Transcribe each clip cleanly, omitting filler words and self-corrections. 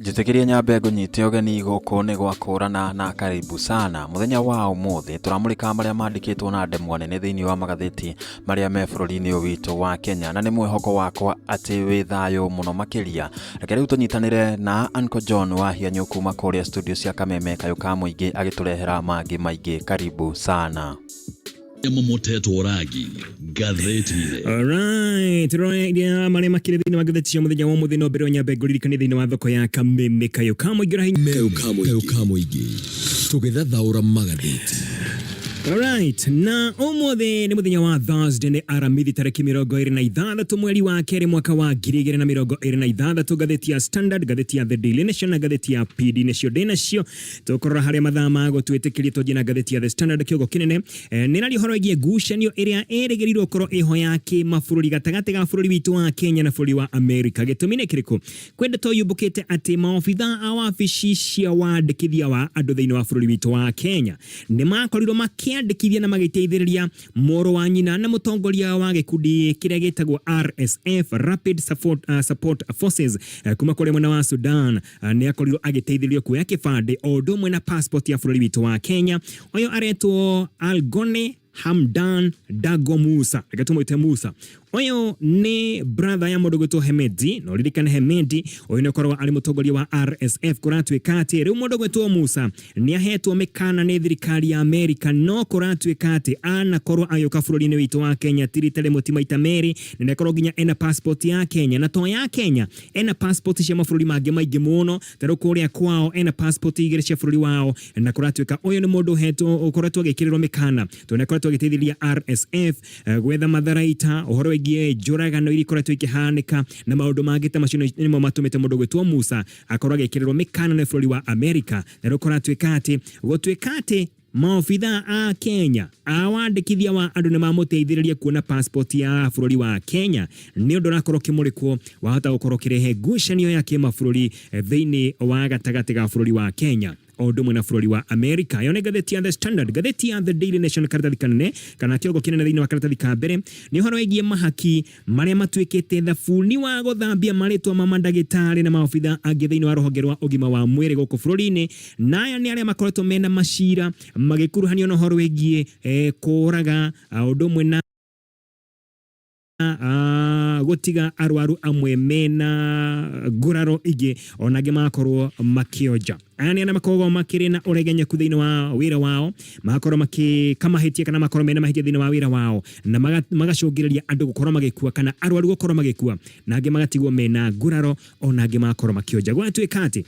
Njĩtĩkĩria nyambe ngũnyite ũgeni gũkũ nĩ gwakũrana na karibu sana. Mũthenya wa ũmũthĩ tũramũrĩka marĩa mandĩkĩtwo na ndemwa nene thĩinĩ wa magathĩti marĩa me bũrũri-inĩ ũyũ witũ wa Kenya, na nĩ mwĩhoko wakwa atĩ wĩ thayũ mũno makĩria. Reke rĩu tũnyitanĩre na Uncle John wa Hianyũ kuma kũrĩa studio cia Kameme Kayũ ka Mũingĩ agĩtũrehera mangĩ maingĩ. Karibu sana. Momotetwo rangi ngathĩti-inĩ. Alright, right, yeah, marĩa makĩrĩ thĩinĩ wa ngathĩti cia mũthenya wa ũmũthĩ no mbere nyambe ngũririkanie thĩinĩ wa thoko ya Kameme Kayũ ka Mũingĩ ũrahinya. Kayũ ka Mũingĩ tũgĩthathaũra magathĩti. Alright, na ũmũthĩ nĩ mũthenya wa Thursday, nĩ Aramithi tarĩki 26 mweri wa kerĩ mwaka wa 2026. Ngathĩti ya Standard, ngathĩti ya The Daily Nation na ngathĩti ya PD nĩcio ndĩ nacio. Tũkũrora harĩa mathaa ma gũtwĩtĩkĩria twanjie na ngathĩti ya The Standard. Kĩongo kĩnene nĩ raria ũhoro wĩgiĩ ngucanio ĩrĩa ĩrĩgĩrĩirwo gũkorwo ĩho ya kĩmabũrũri gatagatĩ ga bũrũri witũ wa Kenya na bũrũri wa Amerika. Gĩtũmi nĩ kĩrĩkũ? Kwĩ ndeto yumbũkĩte atĩ maobitha a wabici cia wandĩkithia wa andũ thĩinĩ wa bũrũri witũ wa Kenya nĩ makorirwo makĩandĩkithia na magĩteithĩrĩria mũrũ wa nyina na mũtongoria wa gĩkundi kĩrĩa gĩtagwo RSF, Rapid Support Forces, kuma kũrĩa mwena wa Sudan. Nĩ akorirwo agĩteithĩrĩrio kuoya kĩbandĩ o ũndũ ũmwe na passport ya bũrũri witũ wa Kenya. Ũyũ aretwo Algone Hamdan Dago Musa, reke tũmwĩte Musa. Ũyũ nĩ brother ya mũndũ gwĩtwo Hemedi, na ũririkane Hemedi ũyũ nĩ ũkoragwo arĩ mũtongoria wa RSF. Kũratuĩka atĩ rĩu mũndũ gwĩtwo Musa nĩ ahetwo mĩkana nĩ thirikari ya Amerika, no kũratuĩka atĩ anakorwo agĩũka bũrũri-inĩ witũ wa Kenya ti rita rĩmwe ti maita merĩ, na nĩakorwo nginya ena passport ya Kenya, na to ya Kenya, ena passport cia mabũrũri mangĩ maingĩ mũno. Ta rĩu kũrĩa kwao ena passport igĩrĩ cia bũrũri wao, na kũratuĩka ũyũ nĩ mũndũ ũhetwo ũkoretwo agĩkĩrĩrwo mĩkana tondũ nĩakoretwo agĩteithĩrĩria RSF gwetha matharaita, ũhoro wĩgiĩ njũragano iria ikoretwo ikĩhanĩka na maũndũ mangĩ ta macio nĩmo matũmĩte mũndũ gwĩtwo Musa akorwo agĩkĩrĩrwo mĩkana nĩ bũrũri wa Amerika. Na rĩu kũratuĩka atĩ gũtuĩka atĩ maobitha a Kenya a wandĩkithia wa andũ nĩ mamũteithĩrĩria kuona passport ya bũrũri wa Kenya nĩ ũndũ ũrakorwo ũkĩmũrĩkwo wahota gũkorwo ũkĩrehe ngucanio ya kĩmabũrũri thĩinĩ wa gatagatĩ ga bũrũri wa Kenya o ũndũ ũmwe na bũrũri wa Amerika. Ĩyo nĩ ngathĩti ya The Standard. Ngathĩti ya The Daily Nation, karatathi kanene kana kĩongo kĩnene thĩinĩ wa karatathi ka mbere nĩ ũhoro wĩgiĩ mahaki marĩa matuĩkĩte thabuni wa gũthambia marĩtwa ma mandagĩtarĩ na maobitha angĩ thĩinĩ wa rũhonge rwa ũgima wa mwĩrĩ gũkũ bũrũri-inĩ. Na aya nĩ arĩa makoretwo mena macira magĩkuruhanio na ũhoro wĩgiĩ kũraga ũndũ ũmwe na gũtiga arwaru amwe mena nguraro ingĩ, ona angĩ magakorwo makĩonja. Aya nĩ arĩa makoragwo makĩrĩ na ũregenyeku thĩinĩ wa wĩra wao, magakorwo makĩka mahĩtia kana makorwo mena mahĩtia thĩinĩ wa wĩra wao na magacũngĩrĩria andũ gũkorwo magĩkua kana arwaru gũkorwo magĩkua, na angĩ magatigwo mena nguraro, ona angĩ magakorwo makĩonja. Gwatuĩka atĩ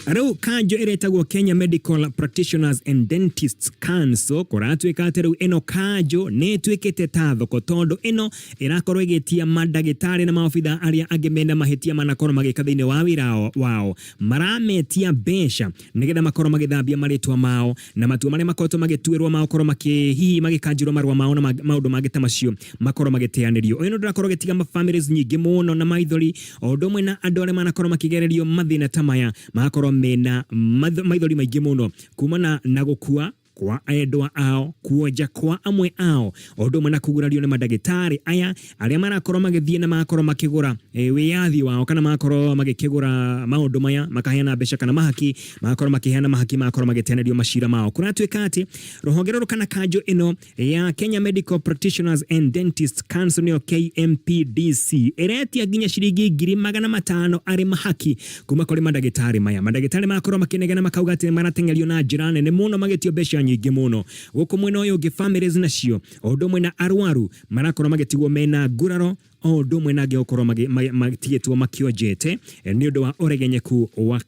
rĩu kanjo ĩretagwo Kenya Medical Practitioners and Dentists Council, kũratuĩka atĩ rĩu ĩno kanjo nĩ ĩtuĩkĩte ta thoko, tondũ ĩno ĩrakorwo ĩgĩtia mandagĩtarĩ na maobitha arĩa angĩ mena mahĩtia manakorwo magĩka thĩinĩ wa wĩra wao, marametia mbeca nĩgetha makorwo magĩthambia marĩtwa mao na matua marĩa makoretwo magĩtuĩrwo makorwo makĩ hihi magĩkanjĩrwo marũa mao na maũndũ mangĩ ta macio makorwo magĩteanĩrio. Ũyũ nĩ ũndũ ũrakorwo ũgĩtiga ma families nyingĩ mũno na maithori, o ũndũ ũmwe na andũ arĩa manakorwo makĩgererio mathĩna ta maya magakorwo mena maithori maingĩ mũno kumana na gũkua kwa endwa ao, kuonja kwa amwe ao, o ũndũ ũmwe na kugurario nĩ mandagĩtarĩ aya arĩa marakorwo magĩthiĩ na magakorwo makĩgũra wĩyathi wao kana magakorwo magĩkĩgũra maũndũ maya, makaheana mbeca kana mahaki, magakorwo makĩheana mahaki, magakorwo magĩteanĩrio macira mao. Kũratuĩka atĩ rũhonge rũrũ kana kanjũ ĩno ya Kenya Medical Practitioners and Dentists Council, nĩyo KMPDC, ĩretia nginya ciringi 500,000 arĩ mahaki kuma kũrĩ mandagĩtarĩ maya. Mandagĩtarĩ magakorwo makĩnegena makauga atĩ marateng'erio na njĩra nene mũno, magĩtio mbeca nyingĩ mũno. Gũkũ mwena ũyũ ũngĩ families nacio o ũndũ ũmwe na arwaru marakorwo magĩtigwo mena nguraro, o ũndũ ũmwe na angĩ gũkorwo matigĩtwo makĩonjete nĩ ũndũ wa ũregenyeku wa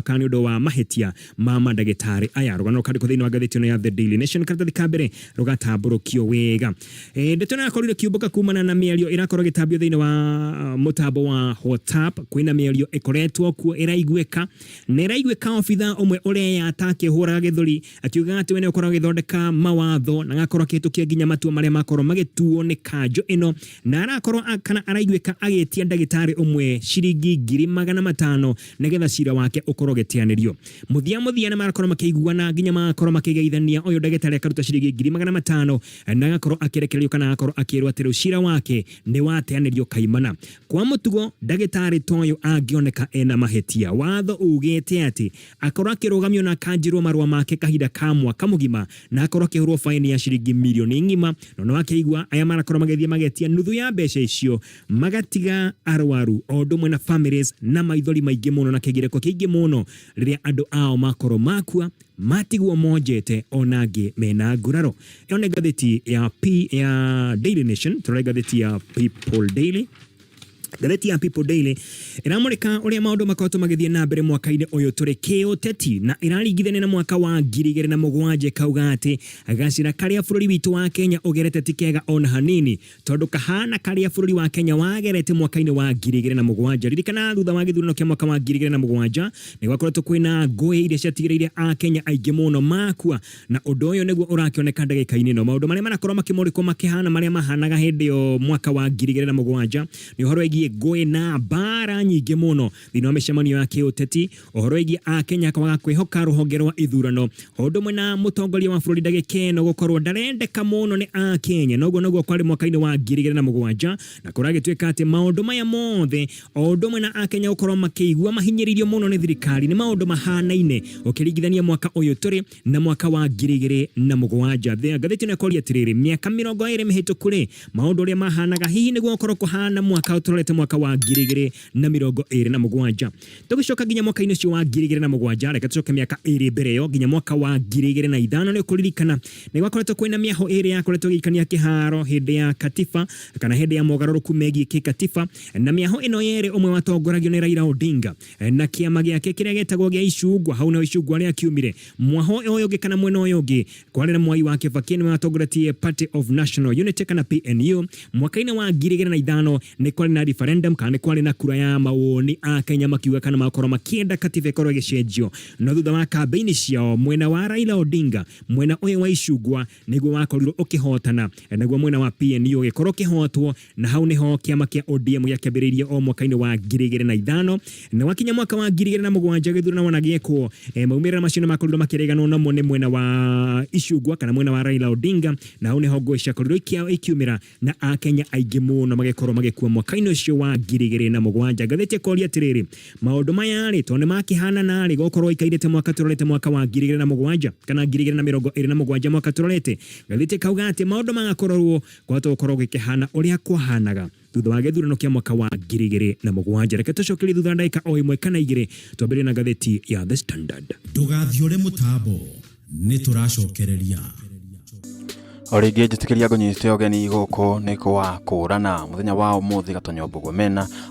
kana nĩ ũndũ wa mahĩtia ma mandagĩtarĩ aya. Rũgano rũkandĩkwo thĩinĩ wa ngathĩti ĩno ya The Daily Nation, karatathi ka mbere rũgatambũrũkio wega. Ndeto ĩno ĩrakorirwo ĩkĩumbũka kumana na mĩario ĩrakorwo ĩgĩtambio thĩinĩ wa mũtambo wa WhatsApp. Kwĩna mĩario ĩkoretwo kuo ĩraiguĩka, na ĩraiguĩka obitha ũmwe ũreyata akĩhũraga gĩthũri akiugaga atĩ we nĩ ũkoragwo agĩthondeka mawatho na agakorwo akĩhĩtũkia nginya matua marĩa makorwo magĩtuo nĩ kanjũ ĩno, na arakorwo Kana araiguĩka agĩtia ndagĩtarĩ ũmwe ciringi 500,000 nĩgetha cira wake ũkorwo ũgĩteanĩrio. Mũthia mũthia nĩ marakorwo makĩiguana nginya magakorwo makĩgeithania, ũyũ ndagĩtarĩ akaruta ciringi 500,000 na agakorwo akĩrekererio kana agakorwo akĩrwo atĩ rĩu cira wake nĩ wateanĩrio kaimana. Kwa mũtugo ndagĩtarĩ ta ũyũ angĩoneka ena mahĩtia, watho ugĩte atĩ akorwo akĩrũgamio na akanjĩrwo marũa make kahinda ka mwaka mũgima na akorwo akĩhũrwo faini ya ciringi mirioni ng'ima. No nĩ wakĩigua aya marakorwo magĩthiĩ magetia nuthu ya mbeca icio, magatiga arwaru o ũndũ ũmwe na families na maithori maingĩ mũno na kĩgirĩko kĩingĩ mũno rĩrĩa andũ ao makorwo makua, matigwo monjete ona angĩ mena nguraro. Ĩyo nĩ ngathĩti ya P ya Daily Nation. Tũrore ngathĩti ya People Daily. Ngathĩti ya People Daily ĩramũrĩka ũrĩa maũndũ makoretwo magĩthiĩ na mbere mwaka-inĩ ũyũ tũrĩ kĩũteti, na ĩraringithania na mwaka wa 2007, ĩkauga atĩ gacĩra karĩa bũrũri witũ wa Kenya ũgerete ti kega ona hanini, tondũ kahana karĩa bũrũri wa Kenya wagerete mwaka-inĩ wa 2007. Ririkana thutha wa gĩthurano kĩa mwaka wa 2007 nĩ gwakoretwo kwĩna ngũĩ iria ciatigĩrĩire Akenya aingĩ mũno makua, na ũndũ ũyũ nĩguo ũrakĩoneka ndagĩka-inĩ ĩno. Maũndũ marĩa marakorwo makĩmũrĩkwo makĩhana marĩa mahanaga hĩndĩ ĩyo mwaka wa 2007 nĩ ũhoro wĩgiĩ ngũĩ na mbara nyingĩ mũno thĩinĩ wa mĩcemanio ya kĩũteti, ũhoro wĩgiĩ Akenya kwaga kwĩhoka rũhonge rwa ithurano, o ũndũ ũmwe na mũtongoria wa bũrũri ndagĩka ĩno gũkorwo ndarendeka mũno nĩ Akenya. Noguo noguo kwarĩ mwaka-inĩ wa 2007, na kũragĩtuĩka atĩ maũndũ maya mothe, o ũndũ ũmwe na Akenya gũkorwo makĩigua mahinyĩrĩirio mũno nĩ thirikari, nĩ maũndũ mahanaine ũkĩringithania mwaka ũyũ tũrĩ na mwaka wa 2007. Ngathĩti ĩno ĩkoria atĩrĩrĩ, mĩaka 20 mĩhĩtũku rĩ, maũndũ ũrĩa mahanaga hihi nĩguo gũkorwo kũhana mwaka tũrorete mwaka wa 2027? Tũgĩcoka nginya mwaka-inĩ ũcio wa 2007, reke tũcoke mĩaka 2 mbere ĩyo nginya mwaka wa 2005. Nĩ ũkũririkana nĩ gwakoretwo kwĩna mĩaho 2 yakoretwo ĩgĩikania kĩharo hĩndĩ ya katiba kana hĩndĩ ya mogarũrũku megiĩ kĩkatiba, na mĩaho ĩno yerĩ ũmwe watongoragio nĩ Raila Odinga na kĩama gĩake kĩrĩa gĩtagwo gĩa Icungwa, hau nĩho Icungwa rĩakiumire. Mwaho ũyũ ũngĩ kana mwena ũyũ ũngĩ kwarĩ na Mwai wa Kibaki, nĩwe watongoretie Party of National Unity kana PNU. Mwaka-inĩ wa 2005 nĩ kwarĩ na referendum kana nĩ kwarĩ na kura ya mawoni, a Kenya makiuga kana makorwo makĩenda katiba ĩkorwo ĩgĩcenjio. No thutha wa kambĩini ciao, mwena wa Raila Odinga, mwena ũyũ wa Icungwa nĩguo wakorirwo ũkĩhotana, naguo mwena wa PNU ũgĩkorwo ũkĩhotwo, na hau nĩho kĩama kĩa ODM gĩakĩambĩrĩirie o mwaka-inĩ wa 2005. Na wakinya mwaka wa 2007 gĩthurano wona gĩekwo, maumĩrĩra macio nĩ makorirwo makĩreganwo namo nĩ mwena wa Icungwa kana mwena wa Raila Odinga, na hau nĩho ngũĩ ciakorirwo ikiumĩra na Akenya aingĩ mũno magĩkorwo magĩkua mwaka-inĩ ũcio wa 2007. Ngathĩti ĩkoria atĩrĩrĩ, maũndũ maya rĩ, tondũ nĩ makĩhanana rĩ, gũkorwo ikairĩte mwaka tũrorete mwaka wa 2007 kana 2027 mwaka tũrorete? Ngathĩti ĩkauga atĩ maũndũ magakorwo kwahota gũkorwo gĩkĩhana ũrĩa kwahanaga thutha wa gĩthurano kĩa mwaka wa 2007. Reke tũcokerie thutha ndagĩka o 1 kana 2, twambĩrĩrie na ngathĩti ya The Standard. Ndũgathiũre mũtambo, nĩ tũracokereria. O rĩngĩ njĩtĩkĩria ngũnyite ũgeni gũkũ nĩ kwa kũrana mũthenya wa ũmũthĩ. Gatonyo Mbugua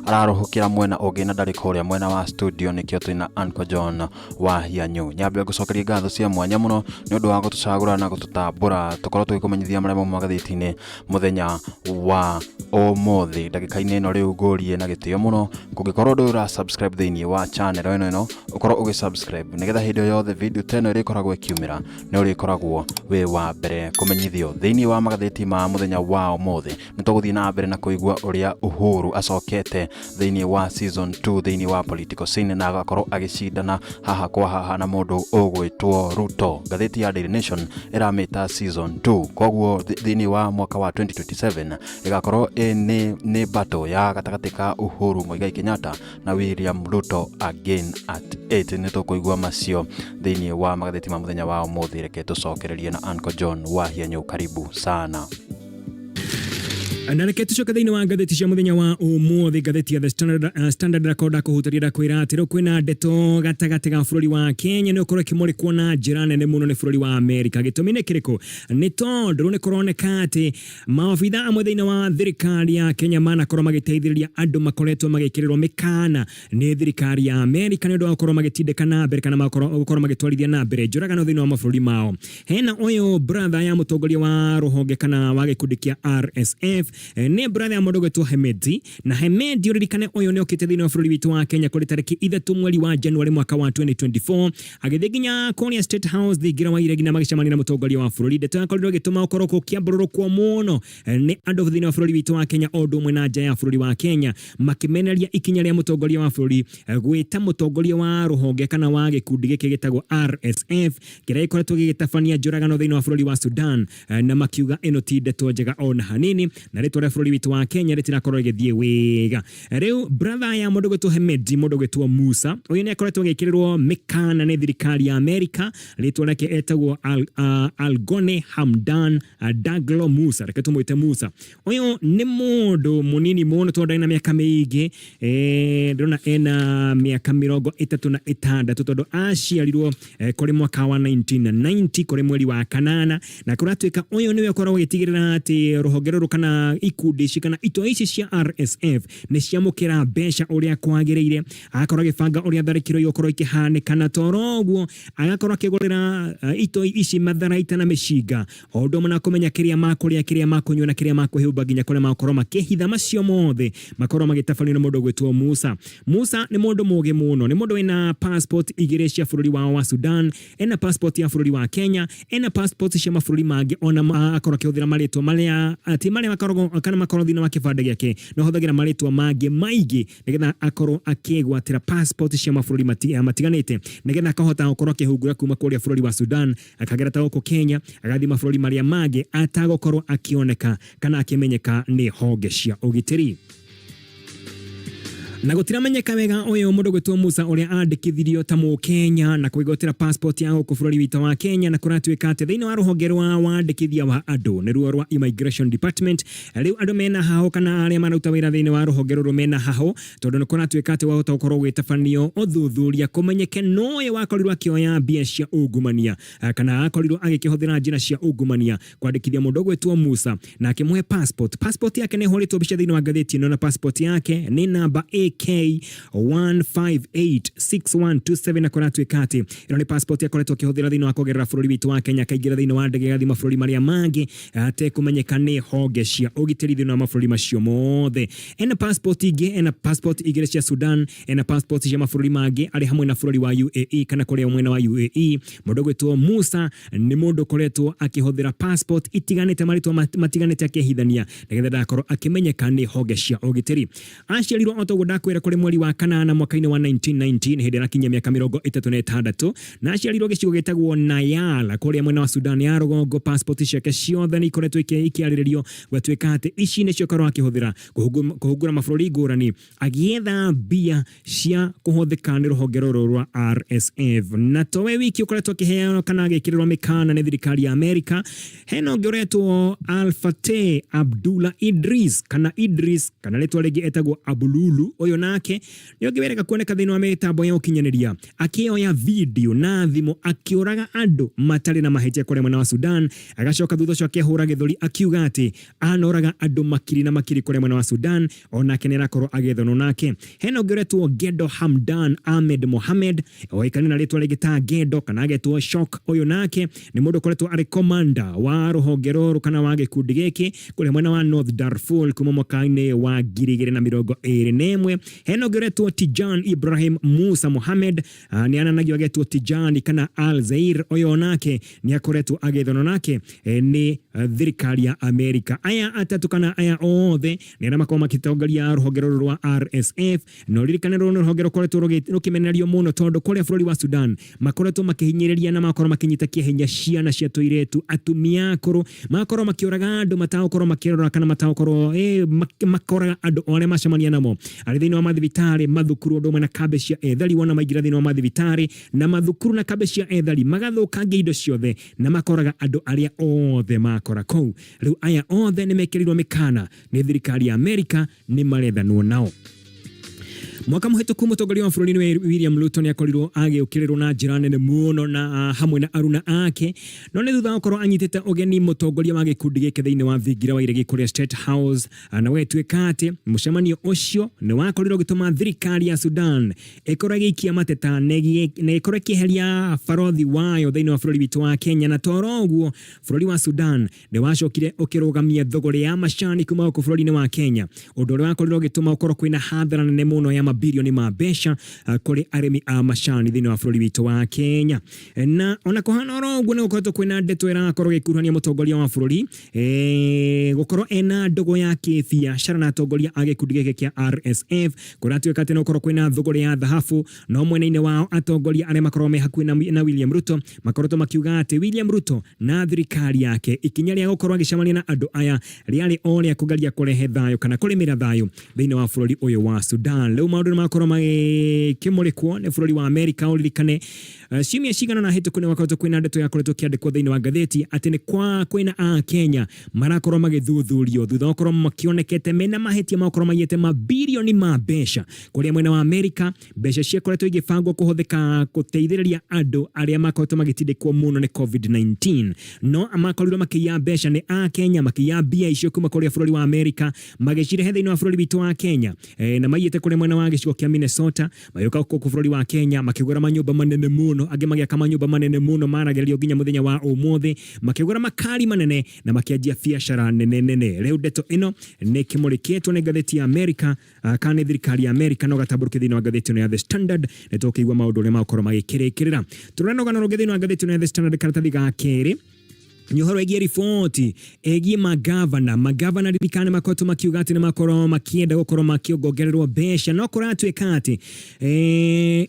ararũhũkĩra mwena ũngĩ na ndarĩ kũrĩa mwena wa studio, nĩkĩo twĩna Uncle John wa Hianyu. Nyambe ngũcokerie ngatho cia mwanya mũno nĩ ũndũ wa gũtũcagũra na gũtũtambũra tũkorwo tũgĩkũmenyithia marĩa mauma magathĩti-inĩ mũthenya wa ũmũthĩ. Ndagĩka-inĩ ĩno rĩu ngũrie na gĩtĩo mũno, kũngĩkorwo ndũrĩ ũra subscribe thĩinĩ wa channel ĩno, ũkorwo ũgĩ subscribe nĩgetha hĩndĩ o yothe video ta ĩno ĩrĩkoragwo ĩkiumĩra nĩ ũrĩkoragwo wĩ wa mbere kũmenyithio. Thĩinĩ wa magathĩti ma mũthenya wa ũmũthĩ nĩ tũgũthiĩ na mbere na kũigua ũrĩa Uhuru acokete thĩinĩ wa season 2 thĩinĩ wa political scene na agakorwo agĩcindana haha kwa haha na mũndũ ũgwĩtwo Ruto. Ngathĩti ya Daily Nation ĩramĩta season 2, koguo thĩinĩ wa mwaka wa 2027 ĩgakorwo nĩ battle ya gatagatĩ ka Uhuru Muigai Kenyatta na William Ruto again at 8. Nĩ tũkũigua macio thĩinĩ wa magathĩti ma mũthenya wa ũmũthĩ. Reke tũcokererie na Uncle John wa Hianyu. Karibu sana. Na reke tucoke thĩinĩ wa ngathĩti cia mũthenya wa ũmũthĩ. Ngathĩti ya The Standard, Standard rakorwo ndakũhutaria ndakwĩra atĩ rĩu kwĩna ndeto gatagatĩ ga bũrũri wa Kenya nĩ ũkorwo ĩkĩmũrĩkwo na njĩra nene mũno nĩ bũrũri wa Amerika. Gĩtũmi nĩ kĩrĩkũ? Nĩ tondũ rĩu nĩ kũroneka atĩ maobitha amwe thĩinĩ wa thirikari ya Kenya manakorwo magĩteithĩrĩria andũ makoretwo magĩkĩrĩrwo mĩkana nĩ thirikari ya Amerika nĩ ũndũ wa gũkorwo magĩtindĩka na mbere kana gũkorwo magĩtwarithia na mbere njũragano thĩinĩ wa mabũrũri mao. Hena ũyũ brother ya mũtongoria wa rũhonge kana wa gĩkundi kĩa RSF. Nĩ brother ya mũndũ ũgwĩtwo Hemedi, na Hemedi ũririkane ũyũ nĩ okĩte thĩinĩ wa bũrũri witũ wa Kenya kũrĩ tarĩki 3 mweri wa January mwaka wa 2024, agĩthiĩ nginya kũrĩa State House thingira wa iregi na magĩcemania na mũtongoria wa bũrũri. Ndeto yakorirwo ĩgĩtũma ũkorwo gũkĩambũrũrũkwo mũno nĩ andũ thĩinĩ wa bũrũri witũ wa Kenya o ũndũ ũmwe na nja ya bũrũri wa Kenya, makĩmenereria ikinya rĩa mũtongoria wa bũrũri gwĩta mũtongoria wa rũhonge kana wa gĩkundi gĩkĩ gĩtagwo RSF kĩrĩa gĩkoretwo gĩgĩtabania njũragano thĩinĩ wa bũrũri wa Sudan, na makiuga ĩno ti ndeto njega ona hanini, na rĩtwa rĩa bũrũri witũ wa Kenya rĩtirakorwo rĩgĩthiĩ wega. Rĩu brother ya mũndũ gwĩtwo Hemedi, mũndũ gwĩtwo Musa, ũyũ nĩ akoretwo agĩkĩrĩrwo mĩkana nĩ thirikari ya Amerika. Rĩtwa rĩake etagwo Algone Hamdan Daglo Musa, reke tũmwĩte Musa. Ũyũ nĩ mũndũ mũnini mũno tondũ ndarĩ na mĩaka mĩingĩ, ndĩrona ena mĩaka 36 tondũ aciarirwo kũrĩ mwaka wa 1990 kũrĩ mweri wa kanana, na kũratuĩka ũyũ nĩwe ũkoragwo agĩtigĩrĩra atĩ rũhonge rũrũ kana ikundi ici kana itoi ici cia RSF nĩ ciamũkĩra mbeca ũrĩa kwagĩrĩire, agakorwo agĩbanga ũrĩa tharĩkĩro igũkorwo ikĩhanĩka, na toro ũguo agakorwo akĩgũrĩra itoi ici matharaita na mĩcinga, o ũndũ ũmwe na kũmenya kĩrĩa makũrĩa, kĩrĩa makũnyua na kĩrĩa makũhĩmba, nginya kũrĩa makorwo makĩhitha. Macio mothe makorwo magĩtabanio nĩ mũndũ ũgwĩtwo Musa. Musa nĩ mũndũ mũgĩ mũno, nĩ mũndũ wĩna passport igĩrĩ cia bũrũri wao wa Sudan, ena passport ya bũrũri wa Kenya, ena passport cia mabũrũri mangĩ, ona akorwo akĩhũthĩra marĩtwa marĩa ti marĩa makoragwo kana makorwo thĩinĩ wa kĩbandĩ gĩake, no ahũthagĩra marĩtwa mangĩ maingĩ nĩgetha akorwo akĩgwatĩra passport cia mabũrũri matiganĩte, nĩgetha akahota gũkorwo akĩhungura kuma kũrĩa bũrũri wa Sudan, akagera ta gũkũ Kenya, agathiĩ mabũrũri marĩa mangĩ atagũkorwo akĩoneka kana akĩmenyeka nĩ honge cia ũgitĩri. Na gũtiramenyeka wega ũyũ mũndũ gwĩtwo Musa ũrĩa andĩkithirio ta mũkenya na kwĩgwatĩra passport ya gũkũ bũrũri witũ wa Kenya, na kũratuĩka atĩ thĩinĩ wa rũhonge rwa wandĩkithia wa andũ, nĩruo rwa Immigration Department, rĩu andũ mena hahũ kana arĩa maruta wĩra thĩinĩ wa rũhonge rũrũ mena hahũ, tondũ nĩ kũratuĩka atĩ wahota gũkorwo ũgĩtabanio ũthuthuria kũmenyeke nowe wakorirwo akĩoya mbia cia ungumania kana akorirwo agĩkĩhũthĩra njĩra cia ungumania kwandĩkithia mũndũ ũgwĩtwo Musa na akĩmũhe passport. Passport yake nĩ ĩhũrĩtwo mbica thĩinĩ wa ngathĩti ĩno, na passport yake nĩ namba AK 1586127, na kũratuĩka atĩ ĩno nĩ passport akoretwo akĩhũthĩra thĩinĩ wa kũgerera bũrũri witũ wa Kenya, akaingĩra thĩinĩ wa ndege agathiĩ mabũrũri marĩa mangĩ atekũmenyeka nĩ honge cia ũgitĩri thĩinĩ wa mabũrũri macio mothe. Ena passport ingĩ, ena passport igĩrĩ cia Sudan, ena passport cia mabũrũri mangĩ arĩ hamwe na bũrũri wa UAE kana kũrĩa mwena wa UAE. Mũndũ ũgwĩtwo Musa nĩ mũndũ ũkoretwo akĩhũthĩra passport itiganĩte, marĩtwa matiganĩte, akĩhithania nĩgetha ndakorwo akĩmenyeka nĩ honge cia ũgitĩri. Aciarirwo o toguo ndakwĩra kũrĩ mweri wa kanana mwaka-inĩ wa 1990, hĩndĩ arakinyia mĩaka 36, na aciarirwo gĩcigo gĩtagwo Nayala kũrĩa mwena wa Sudan ya rũgongo. Passport ciake ciothe nĩ ikoretwo ikĩarĩrĩrio gwatuĩka atĩ ici nĩcio akorwo akĩhũthĩra kũhungura mabũrũri ngũrani agĩetha mbia cia kũhũthĩka nĩ rũhonge rũrũ rwa RSF. Na towe wiki ũkoretwo akĩheo kana agĩkĩrĩrwo mĩkana nĩ thirikari ya Amerika, hena ũngĩ ũretwo Alfateh Abdullah Idris kana Idris kana rĩtwa rĩngĩ etagwo Abululu. Ũyũ nake nĩ ũngĩ werega kuoneka thĩinĩ wa mĩtambo ya ũkinyanĩria akĩoya video na thimũ akĩũraga andũ matarĩ na mahĩtia kũrĩa mwena wa Sudan, agacoka thutha ũcio akĩhũra gĩthũri akiuga atĩ anoraga andũ makiri na makiri kũrĩa mwena wa Sudan. Onake nĩ arakorwo agĩethanwo nake. Hena ũngĩ ũretwo Gedo Hamdan Ahmed Mohamed, oĩkaine na rĩtwa rĩngĩ ta Gedo kana agetwo Shock. Ũyũ nake nĩ mũndũ ũkoretwo arĩ commander wa rũhonge rũrũ kana wa gĩkundi gĩkĩ kũrĩa mwena wa North Darfur kuma mwaka-inĩ wa 2021. Hena ũngĩ ũretwo Tijan Ibrahim Musa Mohamed, nĩ ananagio agetwo Tijani kana Al Zair. Ũyũ onake nĩ akoretwo agĩethanwo nake nĩ thirikari ya Amerika. Aya atatũ kana aya othe nĩ arĩa makoragwo magĩtongoria rũhonge rũrũ rwa RSF, na ũririkane rũrũ nĩ rũhonge rũkoretwo rũkĩmenererio mũno tondũ kũrĩa bũrũri wa Sudan makoretwo makĩhinyĩrĩria na magakorwo makĩnyita kĩahinya ciana cia tũirĩtu, atumia akũrũ, magakorwo makĩũraga andũ matagũkorwo makĩrora kana matagũkorwo makoraga andũ o arĩa macemania namo arĩ thĩinĩ wa mathibitarĩ, mathukuru, ũndũ ũmwe na kambĩ cia ethari. Wona maingĩra thĩinĩ wa mathibitarĩ na mathukuru na kambĩ cia ethari, magathũkangia indo ciothe na makoraga andũ arĩa othe makora kũu. Rĩu aya othe nĩ mekĩrĩirwo mĩkana nĩ thirikari ya Amerika, nĩ marethanwo nao. Mwaka mũhĩtũku mũtongoria wa bũrũri nĩwe William Ruto nĩ akorirwo agĩũkĩrĩrwo na njĩra nene mũno na hamwe na aruna ake, no nĩ thutha wa gũkorwo anyitĩte ũgeni mũtongoria wa gĩkundi gĩkĩ thĩinĩ wa thingira wa iregi kũrĩa State House, na gũgĩtuĩka atĩ mũcemanio ũcio nĩ wakorirwo ũgĩtũma thirikari ya Sudan ĩkorwo ĩgĩikia mateta na ĩkorwo ĩkĩeheria barothi wayo thĩinĩ wa bũrũri witũ wa Kenya. Na toro ũguo bũrũri wa Sudan nĩ wacokire ũkĩrũgamia thogorĩ ya macani kuma gũkũ bũrũri-inĩ wa Kenya, ũndũ ũrĩa wakorirwo ũgĩtũma ũkorwo kwĩna hathara nene mũno ya mabirioni ma mbeca kũrĩ arĩmi a macani thĩinĩ wa bũrũri witũ wa Kenya. Na ona kũhana oro ũguo nĩ gũkoretwo kwĩna ndeto ĩrakorwo ĩgĩkuruhania mũtongoria wa bũrũri gũkorwo ena ndũgũ ya kĩbiacara na atongoria a gĩkundi gĩkĩ kĩa RSF. Kũratuĩka atĩ no gũkorwo kwĩna thũgũrĩ ya thahabu, no mwena-inĩ wao atongoria arĩa makoragwo me hakuhĩ na William Ruto makoretwo makiuga atĩ William Ruto na thirikari yake ikinya rĩa gũkorwo agĩcemania na andũ aya rĩarĩ o rĩa kũgeria kũrehe thayũ kana kũrĩmĩra thayũ thĩinĩ wa bũrũri ũyũ wa Sudan. Rĩu maũndũ nĩ makorwo magĩkĩmũrĩkwo nĩ bũrũri wa Amerika. Ũririkane ciumia cigana na hĩtũku nĩ gwakoretwo kwĩna ndeto yakoretwo ĩkĩandĩkwo thĩinĩ wa ngathĩti atĩ nĩ kwa kwĩna a Kenya marakorwo magĩthuthurio thutha wa gũkorwo makĩonekete mena mahĩtia ma gũkorwo maiyĩte mabirioni ma mbeca kũrĩa mwena wa Amerika, mbeca ciakoretwo igĩbangwo kũhũthĩka gũteithĩrĩria andũ arĩa makoretwo magĩtindĩkwo mũno nĩ COVID-19, no makorirwo makĩiya mbeca nĩ a Kenya, makĩiya mbia icio kuma kũrĩa bũrũri wa Amerika magĩcirehe thĩinĩ wa bũrũri witũ wa Kenya, na maiyĩte kũrĩa mwena wa gĩcigo kĩa Minnesota, magĩũka gũkũ bũrũri wa Kenya makĩgũra manyũmba manene mũno, angĩ magĩaka manyũmba manene mũno maragĩrĩrio nginya mũthenya wa ũmũthĩ, makĩgũra makari manene na makĩanjia biacara nene nene. Rĩu ndeto ĩno nĩ kĩmũrĩkĩtwo nĩ ngathĩti ya Amerika kana nĩ thirikari ya Amerika, no gatambũrũke thĩinĩ wa ngathĩti ĩno ya The Standard nĩ tũkĩigua maũndũ ũrĩa magũkorwo magĩkĩrĩkĩrĩra. Tũrona rũgano rũngĩ thĩinĩ wa ngathĩti ĩno ya The Standard karatathi ga kerĩ nĩ ũhoro wĩgiĩ riboti ĩgiĩ magavana. Magavana ririkana makoretwo makiuga atĩ nĩ makorwo makĩenda gũkorwo makĩongongererwo mbeca, no kũratuĩka atĩ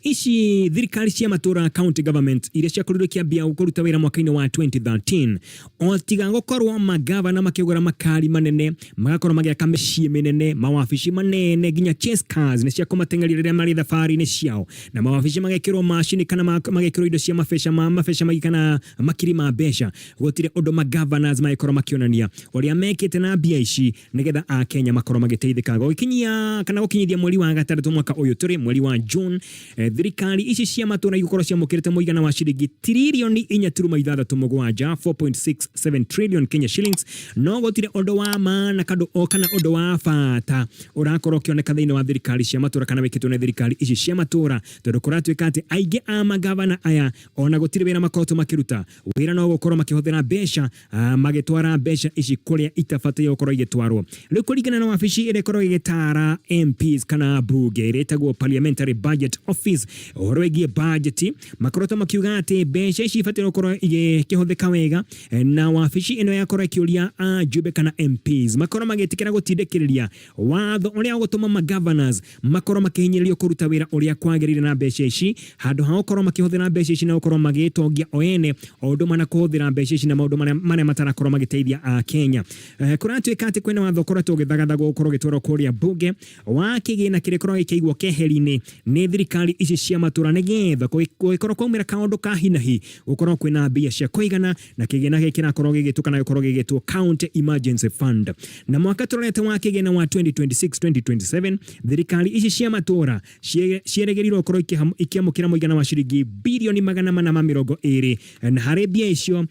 ici thirikari cia matũra, county government, iria ciakorirwo ikĩambia kũruta wĩra mwaka-inĩ wa 2013, o tiga gũkorwo magavana makĩgũra makari manene, magakorwo magĩaka mĩciĩ mĩnene, mawabici manene, nginya chase cars nĩ cia kũmateng'eria rĩrĩa marĩ thabarĩ-inĩ ciao, na mawabici magekĩrwo macini kana magekĩrwo indo cia mabeca ma mabeca maingĩ kana makiri ma mbeca, gũtirĩ ũndũ magovernors magĩkorwo makĩonania ũrĩa mekĩte na mbia ici nĩgetha akenya makorwo magĩteithĩka. Gũgĩkinyia kana gũkinyithia mweri wa gatandatũ mwaka ũyũ tũrĩ, mweri wa June, thirikari ici cia matũra igũkorwo ciamũkĩrĩte mũigana wa ciringi tiririoni 4.67, 4.67 trillion Kenya shillings, no gũtirĩ ũndũ wa maana kandũ o kana ũndũ wa bata ũrakorwo ũkĩoneka thĩinĩ wa thirikari cia matũra kana wĩkĩtwo nĩ thirikari ici cia matũra, tondũ kũratuĩka atĩ aingĩ a magavana aya ona gũtirĩ wĩra makoretwo makĩruta. Wĩra no gũkorwo makĩhũthĩra mbeca, magĩtwara mbeca ici kũrĩa itabataire gũkorwo igĩtwarwo. Rĩu kũringana na wabici ĩrĩa ĩkoragwo ĩgĩtara MPs kana mbunge ĩrĩa ĩtagwo Parliamentary Budget Office ũhoro wĩgiĩ budget, makoretwo makiuga atĩ mbeca ici ibataire gũkorwo igĩkĩhũthĩka wega, na wabici ĩno yakorwo ĩkĩũria ajumbe kana MPs makorwo magĩtĩkĩra gũtindĩkĩrĩria watho ũrĩa ũgũtũma magovernors makorwo makĩhinyĩrĩrio kũruta wĩra ũrĩa kwagĩrĩire na mbeca ici, handũ ha gũkorwo makĩhũthĩra mbeca ici na gũkorwo magĩtongia o ene, o ũndũ ũmwe na kũhũthĩra mbeca ici na maũndũ marĩa matarakorwo magĩteithia a Kenya. Kũratuĩka atĩ kwĩna watho ũkoretwo ũgĩthagathagwo gũkorwo ũgĩtwarwo kũrĩa mbunge wa kĩgĩna kĩrĩa gĩkoragwo gĩkĩigwo keheri-inĩ nĩ thirikari ici cia matũra, nĩgetha gũgĩkorwo kwaumĩra kaũndũ ka hinahi gũkorwo kwĩna mbia cia kũigana, na kĩgĩna gĩkĩ kĩrakorwo gĩgĩtwo kana gĩkorwo gĩgĩtwo County Emergency Fund. Na mwaka tũrorete wa kĩgĩna wa 2026-2027, thirikari ici cia matũra ciĩrĩgĩrĩirwo gũkorwo ikĩamũkĩra mũigana wa ciringi birioni 420, na harĩ mbia icio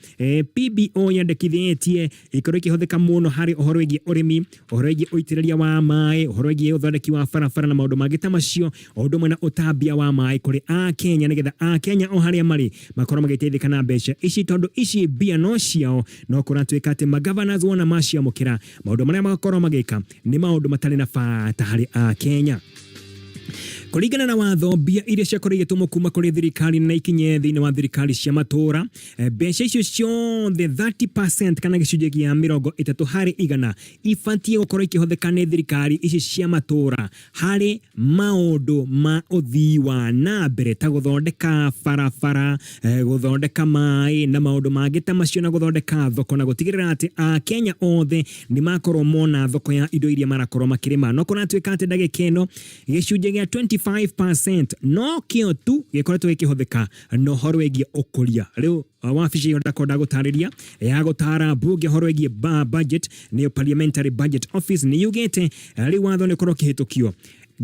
PBO yandĩkithĩtie ikorwo ikĩhũthĩka mũno harĩ ũhoro wĩgiĩ ũrĩmi, ũhoro wĩgiĩ ũitĩrĩria wa maĩ, ũhoro wĩgiĩ ũthondeki wa barabara na maũndũ mangĩ ta macio, o ũndũ ũmwe na ũtambia wa maĩ kũrĩ akenya, nĩgetha akenya o harĩa marĩ makorwo magĩteithĩka na mbeca ici, tondũ ici mbia no ciao. No kũratuĩka atĩ magovernors wona maciamũkĩra, maũndũ marĩa magakorwo magĩka nĩ maũndũ matarĩ na bata harĩ akenya. Kũringana na watho, mbia iria ciakorwo igĩtũmwo kuma kũrĩ thirikari na ikinye thĩinĩ wa thirikari cia matũra, mbeca icio ciothe 30% kana gĩcunjĩ kĩa 30% ibatiĩ gũkorwo ikĩhũthĩka nĩ thirikari ici cia matũra harĩ maũndũ ma ũthii wa na mbere ta gũthondeka barabara, gũthondeka maĩ na maũndũ mangĩ ta macio, na gũthondeka thoko na gũtigĩrĩra atĩ akenya othe nĩ makorwo mona thoko ya indo iria marakorwo makĩrĩma. No kũratuĩka atĩ ndagĩka ĩno gĩcunjĩ gĩa 25% no kĩo tu gĩkoretwo gĩkĩhũthĩka na ũhoro wĩgiĩ ũkũria. Rĩu wabici ĩyo ndakorwo gũtarĩria ya gũtara mbunge ũhoro wĩgiĩ budget, nĩyo Parliamentary Budget Office, nĩ yugĩte rĩu watho nĩ ũkorwo ũkĩhĩtũkio.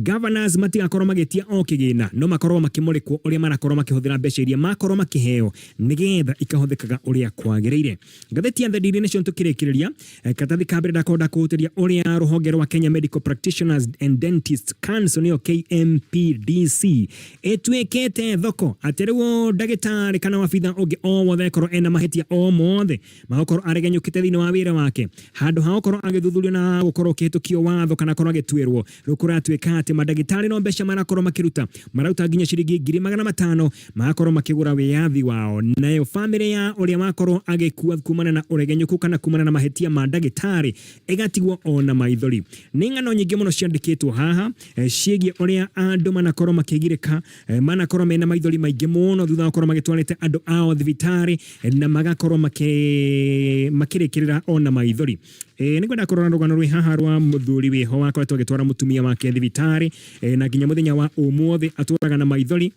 Governors matigakorwo magĩtia o kĩgĩna, no makorwo makĩmũrĩkwo ũrĩa marakorwo makĩhũthĩra mbeca iria makorwo makĩheo nĩgetha ikahũthĩkaga ũrĩa kwagĩrĩire. Ngathĩti ya The Daily Nation tũkĩrĩkĩrĩria, karatathi ka mbere ndakorwo ndakũhutĩria ũrĩa rũhonge rwa Kenya Medical Practitioners and Dentists Council nĩyo KMPDC ĩtuĩkĩte thoko atĩ rĩu ndagĩtarĩ kana wabitha ũngĩ o wothe akorwo ena mahĩtia o mothe magũkorwo aregenyũkĩte thĩinĩ wa wĩra wake handũ ha gũkorwo agĩthuthurio na gũkorwo ũkĩhĩtũkio watho kana akorwo agĩtuĩrwo. Rĩu kũratuĩka atĩ mandagĩtarĩ no mbeca marakorwo makĩruta, mararuta nginya ciringi 500,000 magakorwo makĩgũra wĩyathi wao. Nayo bamĩrĩ ya ũrĩa wakorwo agĩkua kumana na ũregenyũku kana kumana na mahĩtia ma ndagĩtarĩ ĩgatigwo o na maithori. Nĩ ng'ano nyingĩ mũno ciandĩkĩtwo haha ciĩgiĩ ũrĩa andũ manakorwo makĩgirĩka, manakorwo mena maithori maingĩ mũno thutha wa gũkorwo magĩtwarĩte andũ ao thibitarĩ na magakorwo makĩrĩkĩrĩra o na maithori. Ĩĩ nĩngwenda kũrora rũgano rwĩ haha rwa mũthuri wĩho wakoretwo agĩtwara mũtumia wake thibitarĩ na nginya mũthenya wa ũmũthĩ atũraga na maithori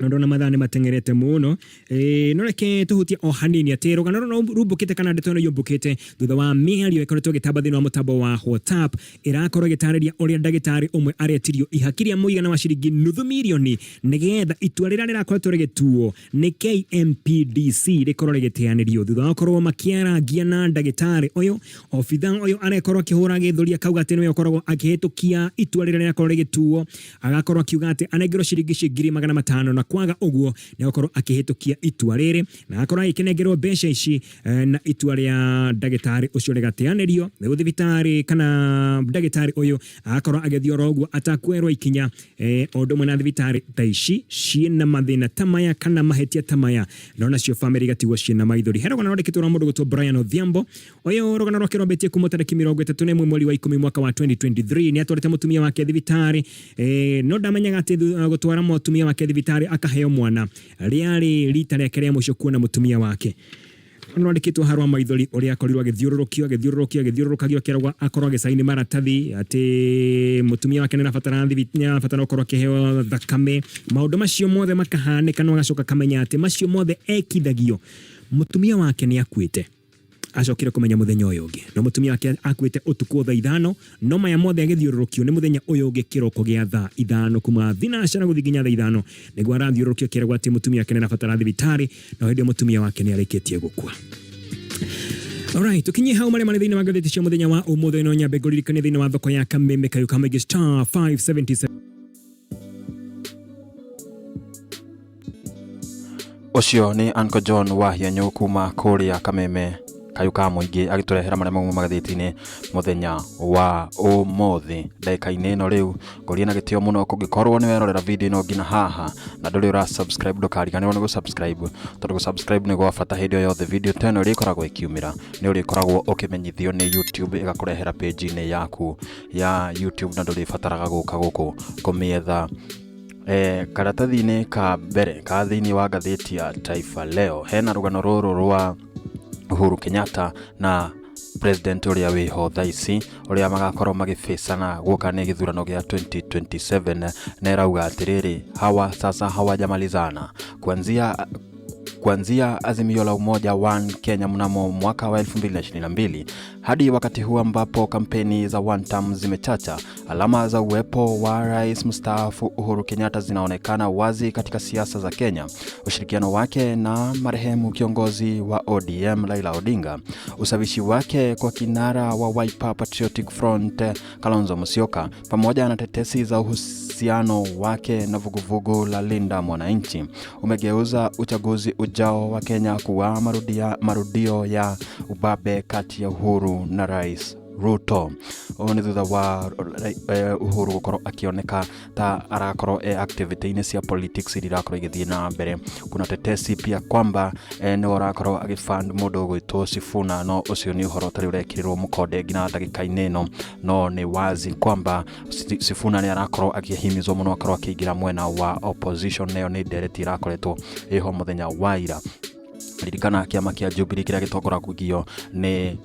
no ndona mathaa nĩ mateng'erete mũno. No reke tũhutie o hanini atĩ rũgano rũrũ rumbũkĩte kana ndeto ĩno yũmbũkĩte thutha wa mĩario ĩkoretwo ĩgĩtamba thĩinĩ wa mũtambo wa WhatsApp ĩrakorwo ĩgĩtarĩria ũrĩa ndagĩtarĩ ũmwe aretirio ihaki rĩa mũigana wa ciringi nuthu mirioni nĩgetha itua rĩrĩa rĩrakoretwo rĩgĩtuo nĩ KMPDC rĩkorwo rĩgĩteanĩrio thutha wa gũkorwo makĩarangia na ndagĩtarĩ ũyũ. Obitha ũyũ arekorwo akĩhũra gĩthũri akauga atĩ nĩwe ũkoragwo akĩhĩtũkia itua rĩrĩa rĩrakorwo rĩgĩtuo, agakorwo akiuga atĩ anengerwo ciringi ici 500,000 na kwaga ũguo nĩ agũkorwo akĩhĩtũkia itua rĩrĩ, na agakorwo agĩkĩnengerwo mbeca ici na itua rĩa ndagĩtarĩ ũcio rĩgateanĩrio. Rĩu thibitarĩ kana ndagĩtarĩ ũyũ agakorwo agĩthiĩ oro ũguo atakuoerwo ikinya. O ũndũ ũmwe na thibitarĩ ta ici ciĩna mathĩna ta maya kana mahĩtia ta maya, no nacio bamĩrĩ igatigwo ciĩna maithori. He rũgano rwandĩkĩtwo rwa mũndũ gwĩtwo Brian Odhiambo. Ũyũ rũgano rwake rwambĩtie kuma tarĩki 31 mweri wa 10 mwaka wa 2023. Nĩ atwarĩte mũtumia wake thibitarĩ, no ndamenyaga atĩ gũtwara mũtumia wake thibitarĩ akaheo mwana rĩarĩ rita rĩake rĩa mũico kuona mũtumia wake. Rwandĩkĩtwo haha rwa maithori ũrĩa akorirwo agĩthiũrũrũkio agĩthiũrũrũkio agĩthiũrũrũkagio akĩragwo akorwo agĩcaini maratathi atĩ mũtumia wake nĩarabatara gũkorwo akĩheo thakame. Maũndũ macio mothe makahanĩka no agacoka akamenya atĩ macio mothe ekithagio mũtumia wake nĩ akuĩte. Acokire kũmenya mũthenya ũyũ ũngĩ no mũtumia wake akuĩte ũtukũ thaa 5, no maya mothe agĩthiũrũrũkio nĩ mũthenya ũyũ ũngĩ kĩroko gĩa thaa 5 kuma thinacara gũthiĩ nginya thaa 5 nĩguo arathiũrũrũkio akĩragwo atĩ mũtumia wake nĩarabatara thibitarĩ, no hĩndĩ ĩyo mũtumia wake nĩarĩkĩtie gũkua. Alright, tukinyie hau marĩa marĩ thĩinĩ wa ngathĩti cia mũthenya wa ũmũthĩ. No nyambe ngũririkanie thĩinĩ wa thoko ya Kameme Kayũ ka Maingĩ star 577. Ũcio nĩ Uncle John wa Hianyũ kuma kũrĩa Kameme Kayũ ka Mũingĩ agĩtũrehera marĩa mauma magathĩti-inĩ mũthenya wa ũmũthĩ. Ndagĩka-inĩ ĩno rĩu ngũrie na gĩtĩo mũno kũngĩkorwo nĩ werorera video ĩno nginya haha na ndũrĩ ũra subscribe, ndũkariganĩrwo nĩ gũ-subscribe tondũ gũ-subscribe nĩ gwa bata. Hĩndĩ o yothe video ta ĩno ĩrĩkoragwo ĩkiumĩra nĩ ũrĩkoragwo ũkĩmenyithio nĩ YouTube ĩgakũrehera page-inĩ yaku ya YouTube na ndũrĩbataraga gũka gũkũ kũmĩetha. Karatathi-inĩ ka mbere ka thĩinĩ wa ngathĩti ya Taifa Leo hena rũgano rũrũ rwa Uhuru Kenyatta na president ũrĩa wĩho thaa ici ũrĩa magakorwo magĩbĩcana guoka nĩ gĩthurano gĩa 2027, na ĩrauga atĩrĩrĩ, hawa sasa hawajamalizana kuanzia Azimio la Umoja One Kenya mnamo mwaka wa 2022 hadi wakati huu ambapo kampeni za one term zimechacha, alama za uwepo wa rais mstaafu Uhuru Kenyatta zinaonekana wazi katika siasa za Kenya. Ushirikiano wake na marehemu kiongozi wa ODM Raila Odinga, ushawishi wake kwa kinara wa Wiper Patriotic Front Kalonzo Musyoka, pamoja na tetesi za uhusiano wake na vuguvugu la Linda Mwananchi umegeuza uchaguzi ujao wa Kenya kuwa marudio ya ubabe kati ya Uhuru na Rais Ruto. Ũũ nĩ thutha wa Uhuru gũkorwo akĩoneka ta arakorwo e activity-inĩ cia politics iria irakorwo igĩthiĩ na mbere. Kuna tetesi pia kwamba nĩwe ũrakorwo agĩfund mũndũ ũgwĩtwo Sifuna, no ũcio nĩ ũhoro ũtarĩ ũrekĩrĩrwo mũkonde nginya ndagĩka-inĩ ĩno, no nĩ wazi kwamba Sifuna nĩ arakorwo akĩhimizwo mũno akorwo akĩingĩra mwena wa opposition, nayo nĩ ndereti ĩrakoretwo ĩho mũthenya wa ira. Ririkana kĩama kĩa Jubilee kĩrĩa gĩtongoragio nĩ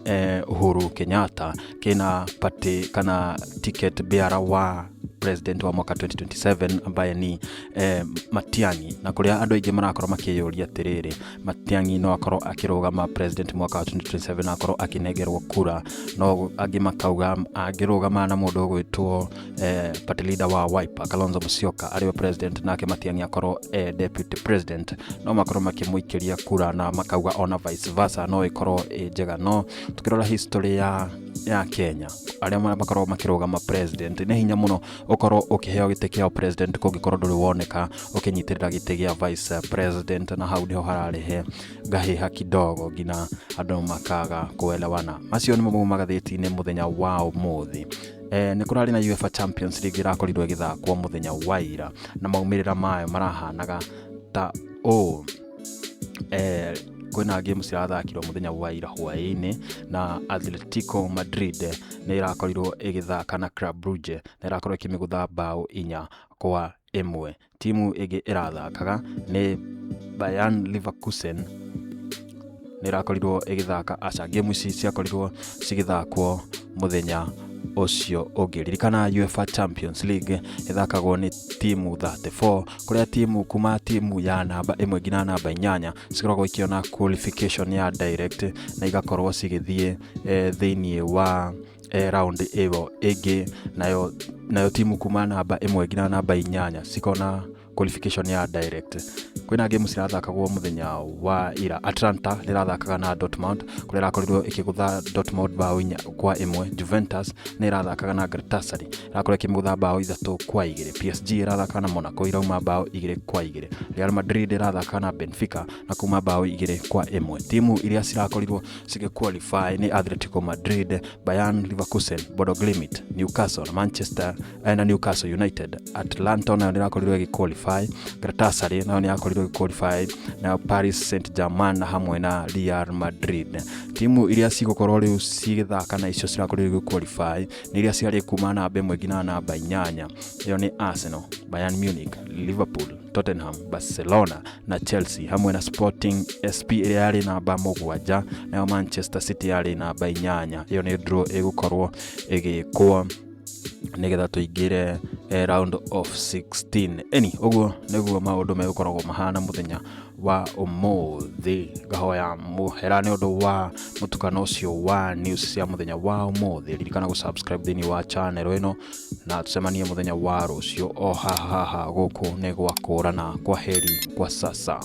Uhuru Kenyatta kĩna party kana ticket bearer wa President wa mwaka 2027 ambaye ni Matiang'i, na kũrĩa andũ aingĩ marakorwo makĩyũria atĩrĩrĩ, Matiang'i no akorwo akĩrũgama president mwaka wa 2027 na akorwo akĩnengerwo kura, no angĩ makauga angĩrũgama na mũndũ ũgwĩtwo party leader wa Wiper Kalonzo Musyoka arĩwe president nake Matiang'i akorwo deputy president, no makorwo makĩmũikĩria kura na makauga ona vice versa no ĩkorwo ĩ njega. No tukĩrora history ya Kenya, arĩa makoragwo makĩrũgama president, nĩ hinya mũno ũkorwo ũkĩheo gĩtĩ kĩa president kũngĩkorwo ndũrĩ woneka ũkĩnyitĩrĩra gĩtĩ gĩa vice president, na hau nĩho hararehe ngahĩha kidogo nginya andũ makaga kuelewana. Macio nĩmo mauma magathĩti-inĩ mũthenya wa ũmũthĩ. Nĩ kũrarĩ na UEFA Champions League ĩrakorirwo ĩgĩthakwo mũthenya wa ira, na maumĩrĩra mayo marahanaga ta ũũ. Kwĩna game cirathakirwo mũthenya wa ira hwaĩ-inĩ, na Atletico Madrid nĩ ĩrakorirwo ĩgĩthaka na Club Brugge na ĩrakorwo ĩkĩmĩgũtha mbaũ 4-1. Timu ĩngĩ ĩrathakaga nĩ Bayern Leverkusen, nĩ ĩrakorirwo ĩgĩthaka, aca, game ici ciakorirwo cigĩthakwo mũthenya ũcio ũngĩ. Ririkana UEFA Champions League ĩthakagwo nĩ timu 34, kũrĩa timu kuma timu ya namba 1 nginya namba 8 cikoragwo ikĩona qualification ya direct na igakorwo cigĩthiĩ thĩinĩ wa round ĩyo ĩngĩ, nayo timu kuma namba 1 nginya namba 8 cikona qualification ya direct. Kwĩna game cirathakagwo mũthenya wa ira. Atlanta nĩ ĩrathakaga na Dortmund, kũrĩa ĩrakorirwo ĩkĩgũtha Dortmund mbaũ 4-1. Juventus nĩ ĩrathakaga na Galatasaray, ĩrakorwo ĩkĩmĩgũtha mbaũ 3-2. PSG ĩrathakaga na Monaco, irauma mbaũ 2-2. Real Madrid ĩrathakaga na Benfica na kuma mbaũ 2-1. Timu iria cirakorirwo cigĩqualify nĩ Atletico Madrid, Bayern Leverkusen, Bodo Glimt, Newcastle na Manchester na Newcastle United. Atlanta nayo nĩ ĩrakorirwo ĩgĩqualify, Galatasaray nayo nĩ yakorirwo ĩgĩqualify, nayo Paris Saint-Germain na hamwe na Real Madrid. Timu iria cigũkorwo rĩu cigĩthaka na icio cirakorirwo igĩqualify nĩ iria ciarĩ kuma namba 1 nginya namba 8. Ĩyo nĩ Arsenal, Bayern Munich, Liverpool, Tottenham, Barcelona na Chelsea, hamwe na Sporting SP ĩrĩa yarĩ namba 7, nayo Manchester City yarĩ namba 8. Ĩyo nĩ draw ĩgũkorwo ĩgĩkwo nĩgetha tũingĩre round of 16. Eni ũguo nĩguo maũndũ megũkoragwo mahana mũthenya wa ũmũthĩ. Ngahoya mũhera nĩ ũndũ wa mũtukano ũcio wa news cia mũthenya wa ũmũthĩ. Ririkana gũ-subscribe thĩinĩ wa channel ĩno, na tũcemanie mũthenya wa rũciũ o haha haha. Gũkũ nĩ gwa kũrana. Kwa heri kwa sasa.